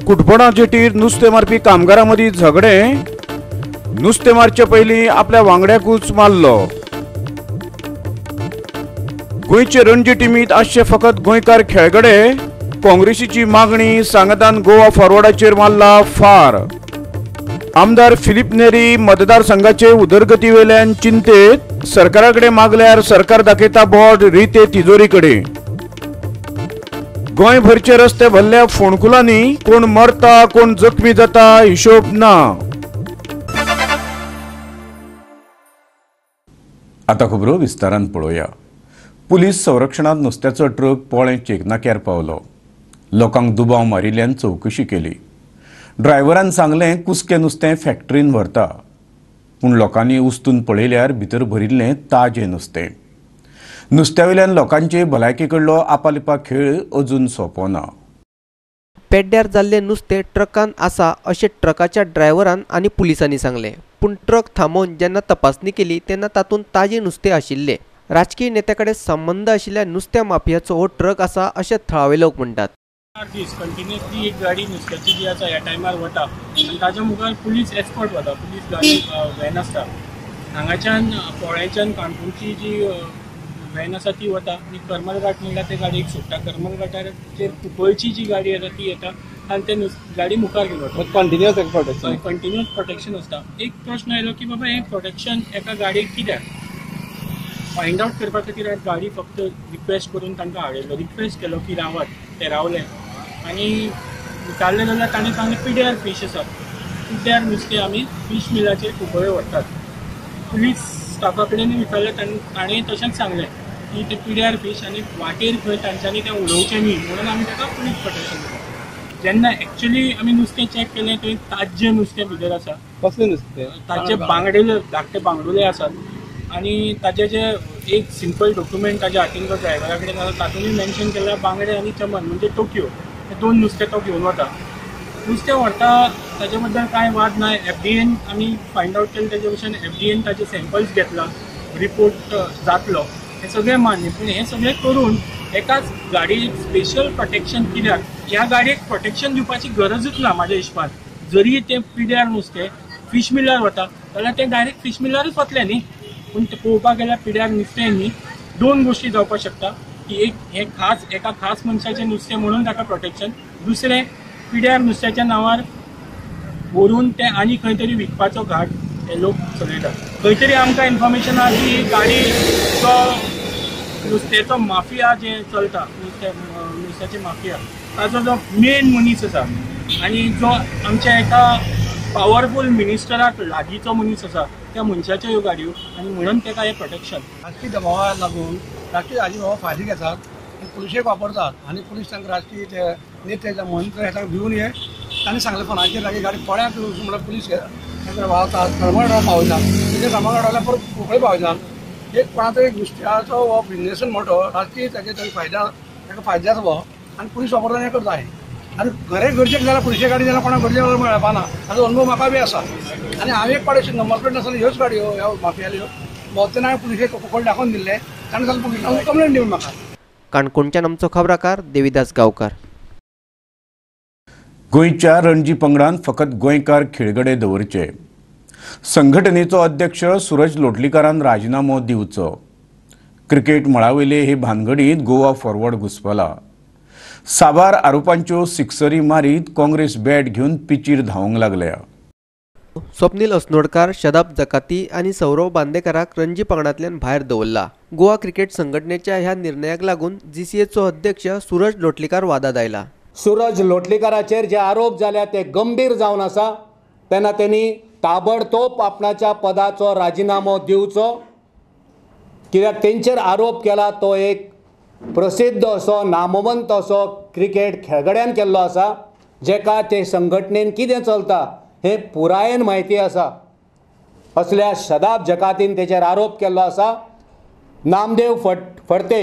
कुटबणा जेटीर नुस्तें मारपी कामगारां मदीं झगडें. नुस्तें मारचे पयलीं आपल्या वांगड्याकूच मारलो. गोंयचे रणजी टिमींत आसचे फकत गोंयकार खेळगडे. काँग्रेसीची मागणी सांगातान गोवा फॉरवर्डाचेर मारला फार. आमदार फिलीप नेरी मतदारसंघाचे उदरगती वेल्यान चिंतेत. सरकारा कडेन मागल्यार सरकार दाखयता बोट रिते तिजोरी कडेन. गोंयभरचे रस्ते भरल्या फोंडकुलांनी. कोण मरता कोण जखमी जाता हिशोब ना. आतां खबरो विस्तारान पळोवया. पुलीस संरक्षणांत नुस्त्याचो ट्रक पोळें चेकनाक्यार पावलो. लोकांक दुबाव मारिल्ल्यान चवकशी केली. ड्रायव्हरान सांगलें कुसकें नुस्तें फॅक्टरीन व्हरता, पूण लोकांनी उस्तून पळयल्यार भितर भरिल्लें ताजें नुस्तें. नुस्त्या वयल्यान लोकांचे भलायके कडलो आपालिपा खेळ अजून सोंपो ना. पेड्ड्यार जाल्लें नुस्तें ट्रकान आसा अशें ट्रकाच्या ड्रायव्हरान आनी पुलिसांनी सांगलें. पूण ट्रक थांबोवन जेन्ना तपासणी केली तेन्ना तातूंत ताजें नुस्तें आशिल्लें. राजकीय नेत्या कडेन संबंद आशिल्ल्या नुस्त्या माफियाचो हो ट्रक आसा अशें थळावे लोक म्हणटात. 4 दीस कंटिन्युअसली एक गाडी नुस्त्याची जी आसा ह्या टायमार वता आनी ताच्या मुखार पुलीस एस्कॉर्ट वता, पुलीस गाडी व्हॅन आसता. हांगाच्यान पोळ्याच्यान काणकोणची जी व्हॅन आसा ती वता आनी करमल घाट म्हणल्यार ते गाडयेक सोडटा. करमल घाटाचेर कुंकळची जी गाडी येता ती येता आनी ते गाडी मुखार घेवन वता. कंटिन्युअस प्रोटेक्शन, कंटिन्युअस प्रोटेक्शन आसता. एक प्रश्न आयलो की बाबा हें प्रोटेक्शन एका गाडयेक कित्याक? फायंड आवट करपा खातीर गाडी फक्त रिक्वेस्ट करून तांकां हाडयलो. रिक्वेस्ट केलो की रावात, ते रावले आनी विचारलें जाल्यार ताणें सांगलें पिड्यार फीश आसा, पिड्यार नुस्तें आमी फीश मिलाचेर कुंकळे व्हरतात. पुलीस स्टाफा कडेन विचारलें, ताणें तशेंच सांगलें की ते पिड्यार फीश आनी वाटेर खंय तांच्यांनी तें उडोवचें न्ही म्हणून आमी ताका पुलीस प्रोटेक्शन दिता. जेन्ना एक्चुली आमी नुस्तें चॅक केलें थंय ताज्जें नुस्तें भितर आसा. कसलें नुस्तें? ताजे बांगडे, धाकटे बांगडुले आसात आनी ताजे जे एक सिंपल डॉक्युमेंट ताज्या हातीन जो ड्रायव्हरा कडेन आसा तातूंतय मेन्शन केल्या बांगडे आनी चमन म्हणजे टोकियो हे 2 नुस्तें तो घेवन वता. नुस्तें व्हरता ताजे बद्दल कांय वाद ना. एफडीएन आमी फायंड आवट केलें ताजे भशेन एफडीएन ताजे सॅम्पल्स घेतला, रिपोर्ट जातलो, हें सगळें मान्य. पूण हें सगळें करून एकाच गाडयेक स्पेशल प्रोटेक्शन कित्याक? ह्या गाडयेक प्रोटेक्शन दिवपाची गरजूच ना म्हाज्या हिशपान. जरी तें पिड्यार नुस्तें फीश मिलार वता जाल्यार तें डायरेक्ट फीश मिलारूच वतलें न्ही. पूण तें पळोवपाक गेल्यार पिड्यार नुस्तें न्ही. 2 गोश्टी जावपाक शकता की एक हें खास एका खास मनशाचें नुस्तें म्हणून ताका प्रोटेक्शन, दुसरें पिड्यार नुस्त्याच्या नांवार व्हरून तें आनी खंय तरी विकपाचो घाट हे लोक चलयतात. खंय तरी आमकां इन्फॉर्मेशन आसा की गाडी जो नुस्त्याचो माफिया जें चलता, नुस्त्याची माफिया, ताचो जो मेन मनीस आसा आनी जो आमच्या एका पावरफूल मिनिस्टराक लागींचो मनीस आसा त्या मनशाच्यो ह्यो गाडयो आनी म्हणून ताका हें प्रोटेक्शन. राजकीय दबावाक लागून राजकीय हाजी बाबा फायदे घेतात आनी पुलिशेक वापरतात आनी पुलीस तांकां राजकीय ते नेते जावं मंत्री तांकां भिवन हे तांणी सांगलें फोनाचेर लागीं गाडी पोळ्याक म्हणल्यार पुलीस तांकां पावतात, करमळ पावयतात, तेजे करमळ वयल्यार परत कुंकळे पावयतात. एक कोणा तरी नुस्त्याचो हो बिजनेसून मोठो राजकीय ताजे तरी फायदा ताका फायदो जाता हो आनी पुलीस वापरता हें करता. आनी घरे गरजेक जाल्यार पुलिशे गाडी जाल्यार कोणाक गरजेक जाल्यार मेळपा ना, ताजो अनुभव म्हाका बी आसा. आनी हांवें एक पावट नंबर प्लेट नासतना ह्योच गाडयो ह्या माफियाल्यो भोंवतना हांवें पुलिशेक कोण दाखोवन दिल्लें, ताणें सांगलें पुलिसांक कंप्लेन दिवन म्हाका. काणकोणच्यान आमचो खबराकार देविदास गांवकार. गोंयच्या रणजी पंगडान फकत गोंयकार खेळगडे दवरचे. संघटनेचो अध्यक्ष सूरज लोटलीकारान राजिनामो दिवचो. क्रिकेट मळावयले हे भानगडीत गोवा फॉरवर्ड घुस्पला. साबार आरोपांच्यो सिक्सरी मारीत काँग्रेस बॅट घेवन पिचीर धांवंक लागल्या. स्वप्नील अस्नोडकार, शदाब जकाती आनी सौरव बांदेकाराक रणजी पंगडांतल्यान भायर दवरला. गोवा क्रिकेट संघटनेच्या ह्या निर्णयाक लागून जीसीएचो अध्यक्ष सूरज लोटलीकार वादात आयला. सूरज लोटलीकाराचेर जे आरोप जाल्या ते गंभीर जावन आसा. तेन्ना तेणी ताबडतोब आपणाच्या पदाचो राजिनामो दिवचो, कित्याक तेंचेर आरोप केला तो एक प्रसिद्ध असो नामवंत असो क्रिकेट खेळगड्यान केल्लो आसा, जेका ते संघटनेन कितें चलता हें पुरायेन म्हायती आसा. असल्या शदाब जकातीन तेचेर आरोप केल्लो आसा. नामदेव फडते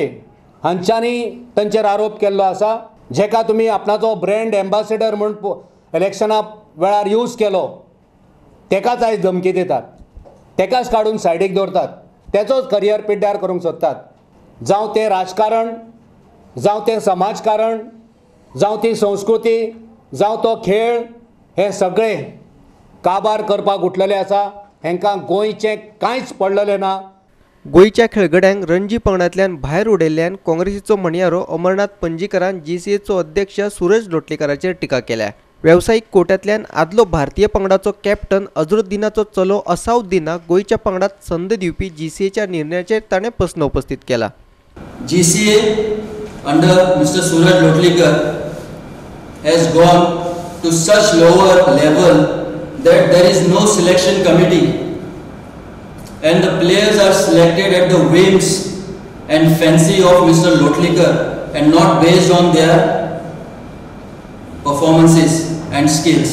हांच्यांनी तांचेर आरोप केल्लो आसा, जेका तुमी आपणाचो ब्रँड एम्बासिडर म्हूण इलेक्शना वेळार यूज केलो तेकाच आयज धमकी दितात, तेकाच काडून सायडीक दवरतात, तेचोच करियर पिड्ड्यार करूंक सोदतात. जावं तें राजकारण, जावं तें समाजकारण, जावं ती संस्कृती, जावं तो खेळ हे सगळे काबार करपाक उठलेले आसा. हेंकां गोंयचें कांयच पडलेलें ना. गोंयच्या खेळगड्यांक रणजी पंगडांतल्यान भायर उडयल्ल्यान काँग्रेसीचो म्हणयारो अमरनाथ पंजीकरान जीसीएचो अध्यक्ष सूरज लोटलीकराचेर टिका केल्या. वेवसायीक कोट्यांतल्यान आदलो भारतीय पंगडाचो कॅप्टन अझरुद्दीनाचो चलो असाउद्दीनाक गोंयच्या पंगडात संद दिवपी जीसीएच्या निर्णयाचेर ताणें प्रस्न उपस्थित केला. GCA under Mr. Suraj Lotlikar has gone to such lower level that there is no selection committee and the players are selected at the whims and fancy of Mr. Lotlikar and not based on their performances and skills.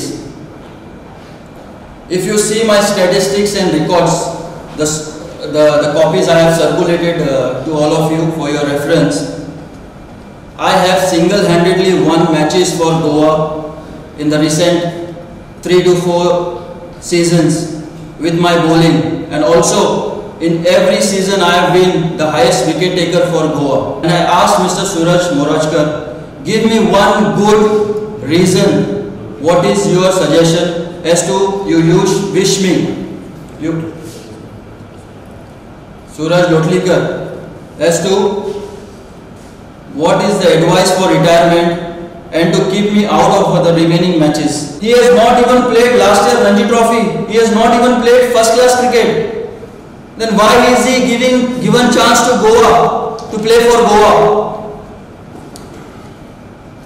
If you see my statistics and records, the copies I have circulated to all of you for your reference, I have single-handedly won matches for Goa in the recent 3 to 4 seasons with my bowling, and also in every season I have been the highest wicket taker for Goa. And I asked Mr. Suraj Morajkar, give me one good reason, what is your suggestion as to you wish me, you Suraj Lotlikar, as to what is the advice for retirement and to keep me out of the remaining matches. He has not even played last year Ranji Trophy. He has not even played first class cricket. Then why is he given chance to Goa, to play for Goa?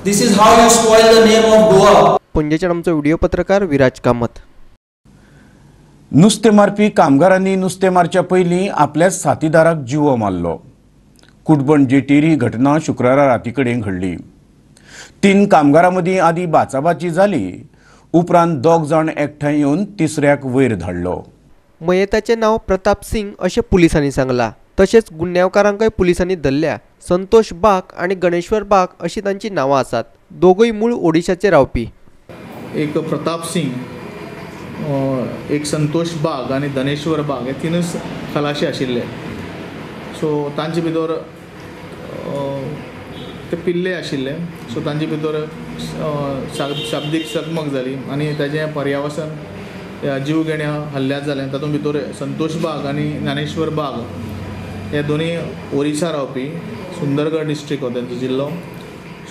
This is how you spoil the name of Goa. पणजेच्यान आमचो video पत्रकार विराज कामत. नुस्तें मारपी कामगारांनी नुस्तें मारच्या पयलीं आपल्याच साथीदाराक जिवो मारलो. कुटबण जेटीर ही घटना शुक्रारा राती कडेन घडली. 3 कामगारां मदीं आदीं बाचाबाची जाली, उपरांत 2 जाण एकठांय येवन तिसऱ्याक वयर धाडलो. मयताचें नांव प्रताप सिंग अशें पुलिसांनी सांगलां. तशेंच गुन्यांवकारांकय पुलिसांनी धरल्या. संतोष बाग आनी गणेश्वर बाग अशीं तांचीं नांवां आसात. दोगूय मूळ ओडिशाचे रावपी. एक प्रताप सिंग, एक संतोष बाग आनी धनेश्वर बाग हे तिनूच खलाशी आशिल्ले. सो तांचे भितर ते पिल्ले आशिल्ले. सो तांचे भितर शाब्दीक चकमक जाली आनी ताजें पर्यावसन जीवघेण्या हल्ल्यात जालें. तातूंत भितर संतोष बाग आनी ज्ञानेश्वर बाग हे दोनूय ओरिसा रावपी, सुंदरगड डिस्ट्रिक्ट हो तेंचो जिल्लो.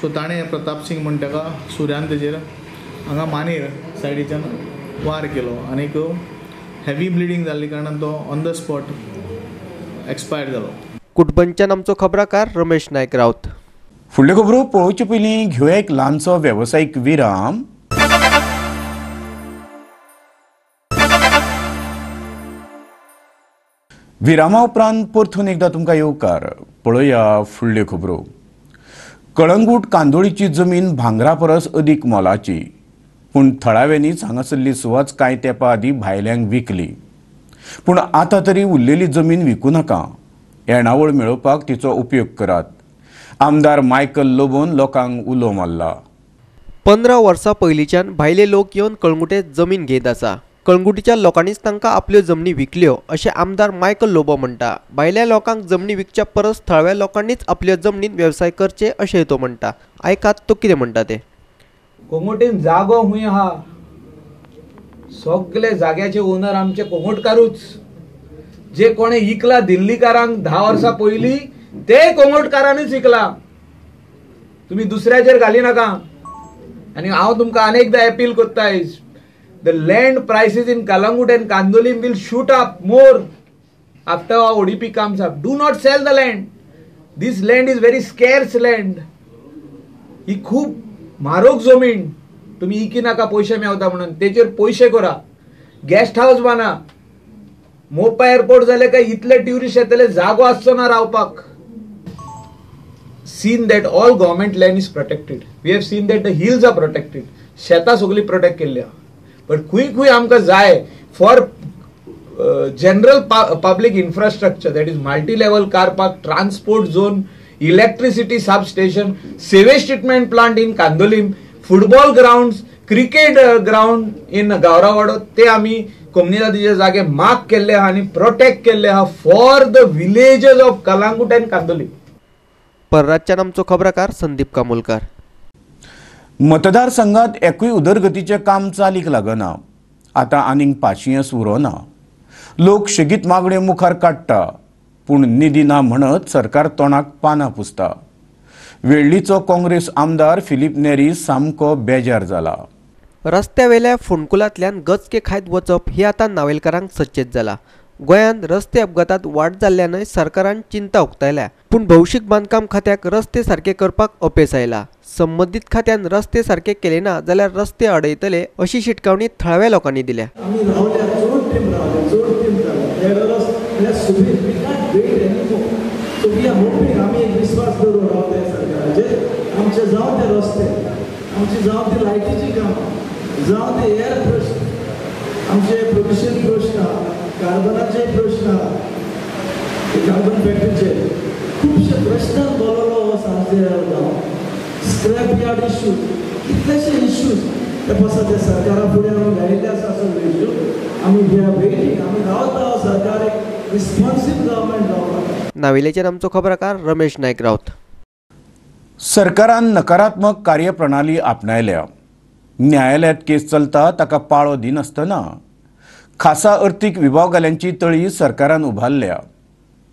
सो ताणें प्रताप सिंग म्हण ताका सुर्यान तेजेर हांगा मानेर सायडीच्यान वार केलो आनीक हेवी ब्लिडींग जाल्ले कारणान तो ऑन the spot expire जालो. कुटबणच्यान आमचो खबराकार रमेश नायक राऊत. फुडल्यो खबरो पळोवचे पयलीं घेवया एक ल्हानसो वेवसायीक विराम. विरामा उपरांत परतून एकदां तुमकां येवकार. पळोवया फुडल्यो खबरो. कळंगूट कांदोळीची जमीन भांगरा परस अदीक मोलाची, पूण थळाव्यांनीच हांगासरली सुवात कांय तेंपा आदीं भायल्यांक विकली. पूण आतां तरी उरलेली जमीन विकूं नाका, येणावळ मेळोवपाक तिचो उपयोग करात. आमदार मायकल लोबोन लोकांक उलो मारला. 15 वर्सां पयलींच्यान भायले लोक येवन कळंगुटे जमीन घेत आसा. कळंगुटीच्या लोकांनीच तांकां आपल्यो जमनी विकल्यो अशें आमदार मायकल लोबो म्हणटा. भायल्या लोकांक जमनी विकच्या परस थळाव्या लोकांनीच आपल्या जमनीत वेवसाय करचे अशें तो म्हणटा. आयकात तो कितें म्हणटा तें. कोंगोटीन जागो हुंय आहा, सगळे जाग्याचे ओनर आमचे कोंगोटकारूच. जे कोणे इकला दिल्लीकारांक 10 वर्सां पयलीं ते कोंगोटकारांनीच इकला. तुमी दुसऱ्याचेर घाली नाका. आनी हांव तुमकां अनेकदां अपील करता, the land prices in Calangute and Candolim will shoot up more after our ODP comes up. Do not sell the land. This land is very scarce land. ही खूब म्हारोग जमीन. तुमी इकी नाका पयशे मेवता म्हणून, तेचेर पयशे करा. गेस्ट हावस बाना. मोपा एअरपोर्ट जाले काय इतले ट्युरिस्ट येतले, जागो आसचो ना रावपाक. Seen that all government land is protected. We have seen that the hills are protected. शेतां सगळीं प्रोटेक्ट केल्ली आहा. बट खूंय खूंय आमकां जाय for general public infrastructure, that is multi level car park, transport zone, electricity substation, sewage treatment plant in Candolim, football ground, cricket ground in Gavrawado, ते आमी कोमनिदादीचे जागे मार्क केल्ले आहा आनी प्रोटेक्ट केल्ले आहा for the villages of Calangute and Candolim. परराज्यान आमचो खबराकार संदीप कामोलकार. मतदारसंघात एकूय उदरगतीचें काम चालीक लागना. आतां आनीक पाशियेंस उरोना. लोक शेगीत मागण्यो मुखार काडटा, पूण निधी ना म्हणत सरकार तोंडाक पानां पुसता. वेळ्ळीचो काँग्रेस आमदार फिलीप नेरी सामको बेजार जाला. रस्त्यावेल्या फोंडकुलांतल्यान गचके खायत वचप ही आतां नावेलकारांक सच्चेच जाला. गोंयांत रस्ते अपघातात वाड जाल्ल्यानय सरकारान चिंता उक्तायल्या, पूण भौशीक बांदकाम खात्याक रस्ते सारके करपाक अपेस आयला. संबंदीत खात्यान रस्ते सारके केले ना जाल्यार रस्ते अडयतले अशी शिटकावणी थळाव्या लोकांनी दिल्या. कार्बनाचे प्रश्न, कार्बन फॅक्टरीचे खुबशे प्रश्नान बोललो हो सांजचे गांव. स्क्रॅप यार्ड इश्यूज, कितलेशे इश्यूज ते पासत ते सरकारा फुडें आमी लायिल्ले आसा सगळे इश्यू. आमी we are waiting, आमी रावता सरकार एक रिस्पॉन्सीव गव्हर्मेंट जावपाक. नावेलेच्यान आमचो खबराकार रमेश नायक रावत. सरकारान नकारात्मक कार्यप्रणाली आपणायल्या. न्यायालयात केस चलता ताका पाळो दिनासतना खासा अर्थीक विभागाल्यांची तळी सरकारान उबारल्या.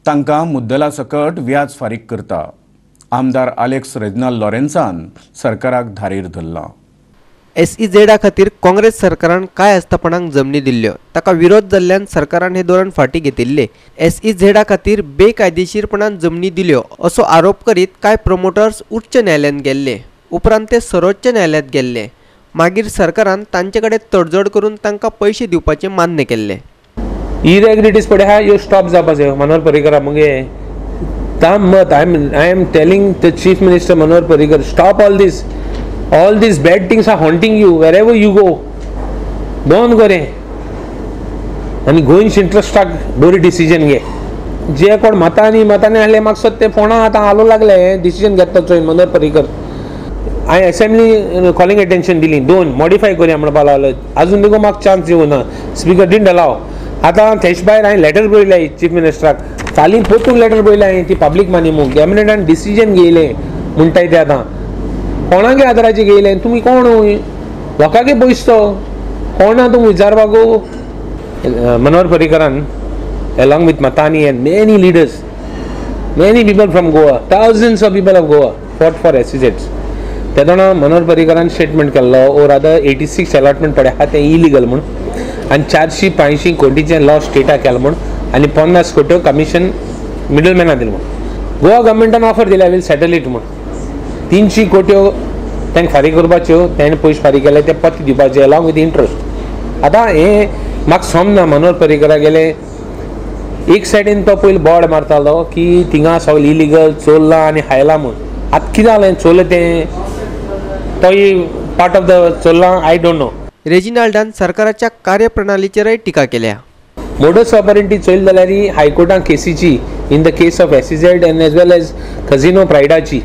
तांकां मुद्दला सकट व्याज फारीक करता. आमदार आलेक्स रेजनाल लॉरेन्सान सरकाराक धारीर धरला. एसईझेडा खातीर काँग्रेस सरकारान कांय आस्थापनांक जमनी दिल्ल्यो, ताका विरोध जाल्ल्यान सरकारान हे धोरण फाटीं घेतिल्लें. एसईझेडा खातीर बेकायदेशीरपणान जमनी दिल्यो असो आरोप करीत कांय प्रमोटर्स उच्च न्यायालयांत गेल्ले. उपरांत ते सर्वोच्च न्यायालयांत गेल्ले. मागीर सरकारान तांचे कडेन तडजोड करून तांकां पयशे दिवपाचें मान्य केल्लें. इरेग्युलरिटीज पळय आहा ह्यो स्टॉप जावपा जायो. मनोहर पर्रीकर मुगे ताम मत I am telling the chief minister Manohar Parrikar, stop all this. All these bad things are haunting you wherever you go. बंद करे आनी गोंयच्या इंट्रस्टाक बरी डिसिजन घे. जे कोण मतांनी मतांनी आहले म्हाका सत्य ते फोंडा आतां हालूं लागले. हें डिसिजन घेता चोय मनोहर पर्रीकर. हांवें असेंब्ली कॉलिंग एटेन्शन दिली, दोन मॉडिफाय करुया म्हणपाक लागलो. आजून देखून म्हाका चान्स दिवना, स्पिकर डिडंट अलाव. आतां तेज भायर हांवें लेटर बरयलें चीफ मिनिस्टराक, फाल्यां परतून लेटर बरयलें हांवें ती पब्लीक मानी म्हूण. कॅबिनेटान डिसिजन घेयलें म्हणटाय ते. आतां कोणागे आदाराचेर घेयलें? तुमी कोण लोकांके पयसो तो कोण ना तुमी विचारपाकू? मनोहर पर्रीकरान along with Matani and many leaders, many people from Goa, thousands of people of Goa fought for SEZs. तेदोना मनोहर पर्रीकरान स्टेटमेंट केल्लो ओर आतां 86 अलॉटमेंट पडे आहा तें इलिगल म्हूण आनी 485 कोटीचें लॉस स्टेटाक केलां म्हूण आनी 50 कोट्यो कमिशन मिडलमॅना दिलें म्हूण. गोवा गव्हर्मेंटान ऑफर दिल्या will settle it म्हूण. 300 कोट्यो तांकां फारीक करपाच्यो, ताणें पयशे फारीक केले ते परते दिवपाचे अलॉंग विथ इंट्रस्ट. आतां हें म्हाका समजना मनोहर पर्रीकरा गेले एक सायडीन तो पयलीं बोर्ड मारतालो की थिंगा सगळें इलिगल चोरलां आनी हायलां म्हूण. आतां कितें जालें चोरलें तें तोय part of the चोरलां, I don't know. रेजिनाल्डान सरकाराच्या कार्यप्रणालीचेरय टिका केल्या. मोडस ऑपरेंटी चोयली जाल्यार हायकोर्टान केसीची in the case of SEZ and as well as Casino प्रायडाची,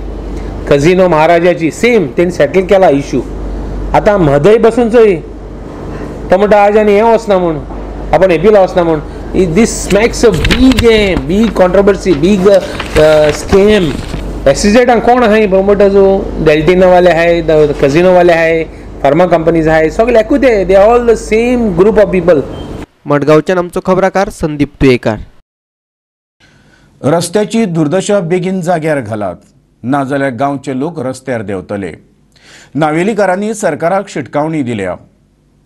casino महाराजाची सेम तेणी सेटल केला इश्यू. आतां म्हदय बसून चोय तो म्हणटा आज आनी हें वचना म्हूण, आपण एपीला वचना म्हूण. This makes a big game, big controversy, big scam. एसईझेडान कोण आहाय प्रमोटर्स? डेल्टिनो वाले आहाय, कझिनो वाले आहाय, फार्मा कंपनीज आहाय, सगळे एकूच ते, they all the same group of people. मडगांवच्यान आमचो खबराकार संदीप तुयेकार. रस्त्याची दुर्दशा बेगीन जाग्यार घालात, नाजाल्यार गांवचे लोक रस्त्यार देंवतले. नावेलीकारांनी सरकाराक शिटकावणी दिल्या.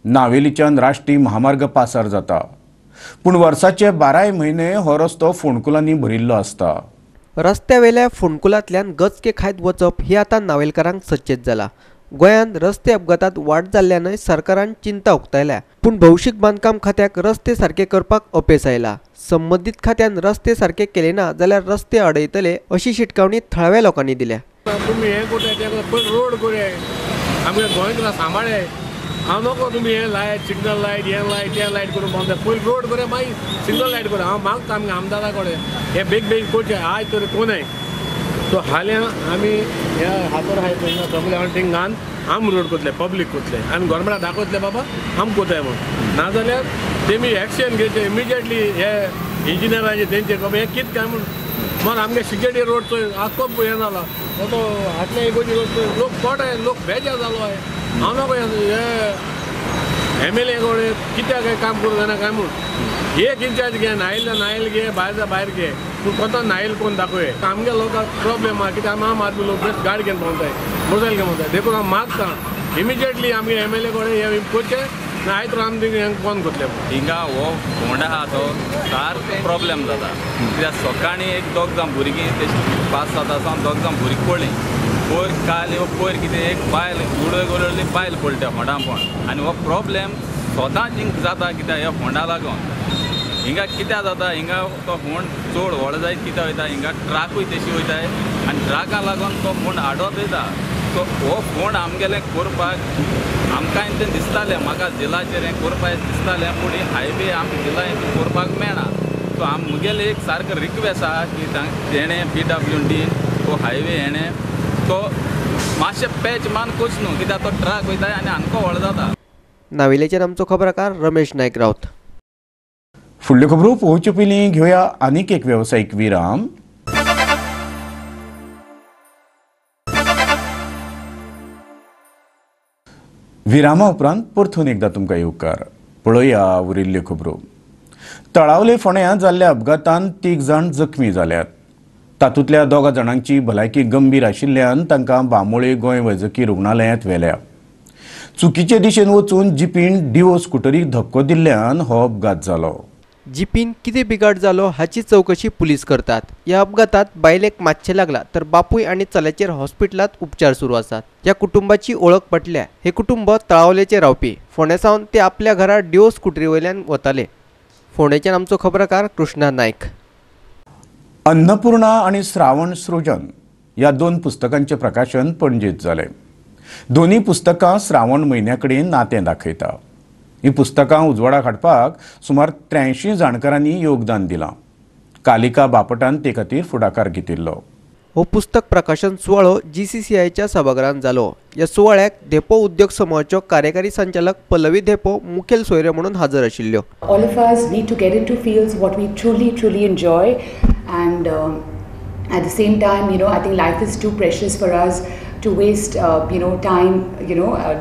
नावेलीच्यान राष्ट्रीय महामार्ग पासार जाता, पूण वर्साचे 12 म्हयने हो रस्तो फोंडकुलांनी भरिल्लो आसता. रस्त्यावेल्या फोंडकुलांतल्यान गचके खायत वचप ही आतां नावेलकारांक सच्चेच जाला. गोंयांत रस्ते अपघातात वाड जाल्ल्यानय सरकारान चिंता उक्तायल्या, पूण भौशीक बांदकाम खात्याक रस्ते सारके करपाक अपेस आयला. संबंदीत खात्यान रस्ते सारके केले ना जाल्यार रस्ते अडयतले अशी शिटकावणी थळाव्या लोकांनी दिल्या. तुमी हें करताय तें पयलीं रोड करया, आमगे गोंयकार सांबाळे. हांव नको तुमी हें लायट सिग्नल लायट हें लायट तें लायट करून पावता. पयलीं रोड करया, मागीर सिग्नल लायट करया. हांव मागता आमगे आमदारा कडेन हें बेग बेगीन करचें, आयज तरी कोणय. सो हाल्यां आमी ह्या हातोर आहाय पळय सगळे आमी थिंग घालून आम रोड करतले, पब्लीक करतले आनी गोवोरमेंटाक दाखयतले बाबा आम कोताय म्हूण. नाजाल्यार तेमी एक्शन घेवचें इमिजिएटली हे इंजिनियरांचे तेंचे बाबा हें कितें काय म्हूण. मागीर आमगे सिकेटी रोड चोय आख्खो हें जाला, फोटो हाटले इगोजी लोक कोट आहे, लोक बेजार जालो आहे. हांव नको हे एम एल ए कडेन कित्याक काय काम करूं जायना काय म्हूण. एक इन्चार्ज घे, नायल नायल घे, भायर भायर घे, पूण कोता नायल कोण दाखोय. आमगे लोकांक प्रॉब्लेम आहा कित्याक आम आदमी लोक बेस्ट गाडी घेवन भोंवताय, मोटरसायकल घेवन भोंवताय. देखून हांव मागता इमिजिएटली आमगे एम एल ए कडेन हे करचें ना आयत आमी बंद करतले. हिंगा हो फोंडा आहा तो सारको प्रॉब्लेम जाता कित्याक सकाळीं एक दोग जाण भुरगीं 5-7 सावन दोग जाण भुरगीं पडलीं. पयर काल पयर कितें एक बायल उडय उडयली बायल पडली त्या फोंडा पण. आनी हो प्रॉब्लेम सदांच हिंग जाता कित्याक ह्या फोंडा लागून. हिंगा कित्याक जाता, हिंगा तो फोंड चड व्हड जायत कित्याक वयता, हिंगा ट्राकूय तशी वयताय आनी ट्राका लागून तो फोंड आडत वयता. सो हो फोंड आमगेलें करपाक आमकां तें दिसतालें, म्हाका जिलाचेर हें करपाक दिसतालें, पूण ही हायवे आमकां जिला करपाक मेळना. सो आम मुगेलें एक सारको रिक्वेस्ट आहा की तेणें PWD हो हायवे हेणें तो मातशें पॅच मान कोच न्हू कित्याक तो ट्रक वयता आनी आमकां व्हड जाता. नावेलेचेर आमचो खबराकार रमेश नायक रावत. फुडल्यो खबरो पळोवचे पयलीं घेवया आनीक एक वेवसायीक विराम. विरामा उपरांत परतून एकदा तुमकां येवकार. पळोवया उरिल्ल्यो खबरो. तळावले फोंड्यां जाल्ल्या अपघातान 3 जाण जखमी जाल्यात. तातूंतल्या 2 जाणांची भलायकी गंभीर आशिल्ल्यान तांकां बांबोळे गोंय वैजकी रुग्णालयांत व्हेल्या. चुकीचे दिशेन वचून जिपीन डिओ स्कुटरीक धक्को दिल्ल्यान हो अपघात जालो. जिपीन कितें बिगाड जालो हाची चवकशी पुलीस करतात. ह्या अपघातात बायलेक मातशें लागला तर बापूय आनी चल्याचेर हॉस्पिटलांत उपचार सुरू आसात. ह्या कुटुंबाची ओळख पटल्या. हे कुटुंब तळावलेचे रावपी. फोंड्या सावन ते आपल्या घरा डिओ स्कुटरी वयल्यान वताले. फोंडेच्यान आमचो खबराकार कृष्णा नायक. अन्नपूर्णा आनी श्रावण सृजन ह्या 2 पुस्तकांचें प्रकाशन पणजेंत जालें. दोनूय पुस्तकां श्रावण म्हयन्या कडेन नातें दाखयता. ही पुस्तकां उजवाडाक हाडपाक सुमार 83 जाणकारांनी योगदान दिलां. कालिका बापटान ते खातीर फुडाकार घेतिल्लो. हो पुस्तक प्रकाशन सुवाळो GCCIच्या सभाघरांत जालो. ह्या सुवाळ्याक धेंपो उद्योग समूहाच्यो कार्यकारी संचालक पल्लवी धेंपो मुखेल सोयऱ्यो म्हणून हजर आशिल्ल्यो. All of us need to get into fields what we truly truly enjoy and at the same time, you know, I think life is too precious for us to waste time,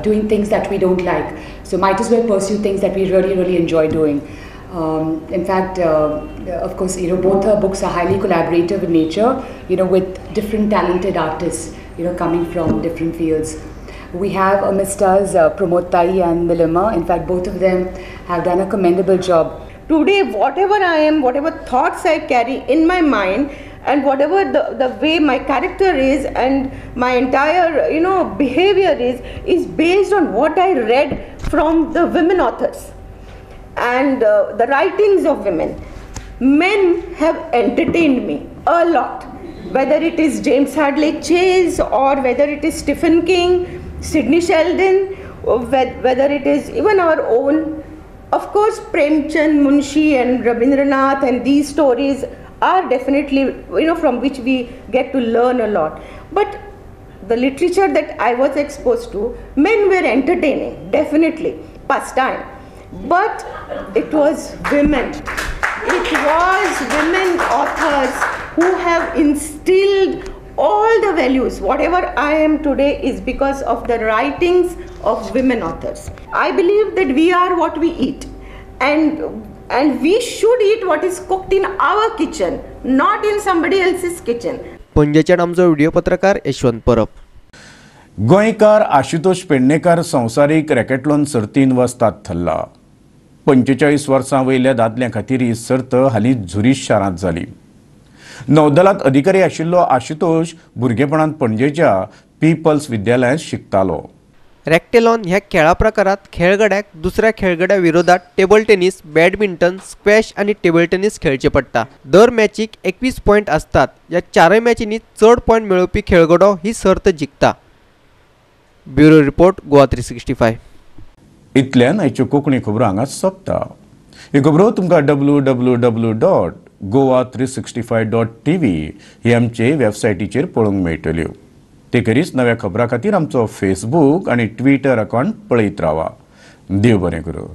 doing things that we don't like. So might as well pursue things that we really, really enjoy doing. In fact, of course, both her books are highly collaborative in nature, with different talented artists, coming from different fields. We have amidst us Pramod Tai and Nilima. In fact, both of them have done a commendable job. Today, whatever I am, whatever thoughts I carry in my mind, and whatever the way my character is and my entire behavior is based on what I read from the women authors and the writings of women. Men have entertained me a lot, whether it is James Hadley Chase or whether it is Stephen King, Sidney Sheldon, whether it is even our own, of course, Premchand, Munshi and Rabindranath, and these stories are definitely, from which we get to learn a lot. But the literature that I was exposed to, men were entertaining, definitely, pastime. But it was women. It was women authors who have instilled all the values. Whatever I am today is because of the writings of women authors. I believe that we are what we eat, and we should eat what is cooked in our kitchen, not in somebody else's kitchen. पणजेच्यान आमचो video पत्रकार यशवंत परब. गोंयकार आशुतोष पेडणेकर संवसारीक racketlon सर्तीन वस्ताद थरला. 45 वर्सां वयल्या दादल्यां खातीर ही सर्त हालींच झुरीश शारांत जाली. नौदलांत अधिकारी आशिल्लो आशुतोष भुरगेपणांत पणजेच्या पीपल्स विद्यालयांत शिकतालो. रॅकटेलॉन ह्या खेळा प्रकारात खेळगड्याक दुसऱ्या खेळगड्या विरोधात टेबल टेनिस, बॅडमिंटन, स्क्वॅश आनी टेबल टेनिस खेळचे पडटा. दर मॅचीक 21 पॉयंट आसतात. ह्या चारय मॅचींनी चड पॉयंट मेळोवपी खेळगडो ही सर्त जिखता. Bureau report, Goa 365. इतल्यान आयच्यो कोंकणी खबरो हांगा सोंपता. ह्यो खबरो तुमकां www.goa365.tv ही आमचे वेबसायटीचेर पळोवंक मेळटल्यो. ते खेरीज नव्या खबरां खातीर आमचो फेसबूक आनी ट्विटर अकावंट पळयत रावा. देव बरें करूं.